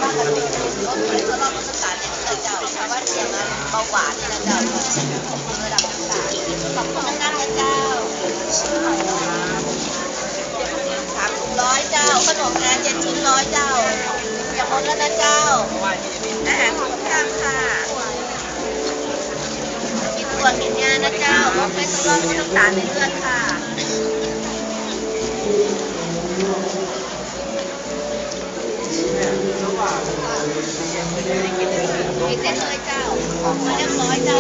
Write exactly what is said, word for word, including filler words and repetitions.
เจ้า ภาวะเสี่ยงเบาหวานนี่นะเจ้า ระดับน้ำตาล ขอบคุณมากนะเจ้า สามถุงร้อยเจ้า ขนมงาเจ็ดชิ้นร้อยเจ้า จะหมดแล้วนะเจ้า อาหารครบถ้วนค่ะ กินถั่วกินงานะเจ้า คอเลสเตอรอล น้ำตาลในเลือดค่ะ มีเส้นด้วยเจ้า มาเรียบร้อยเจ้า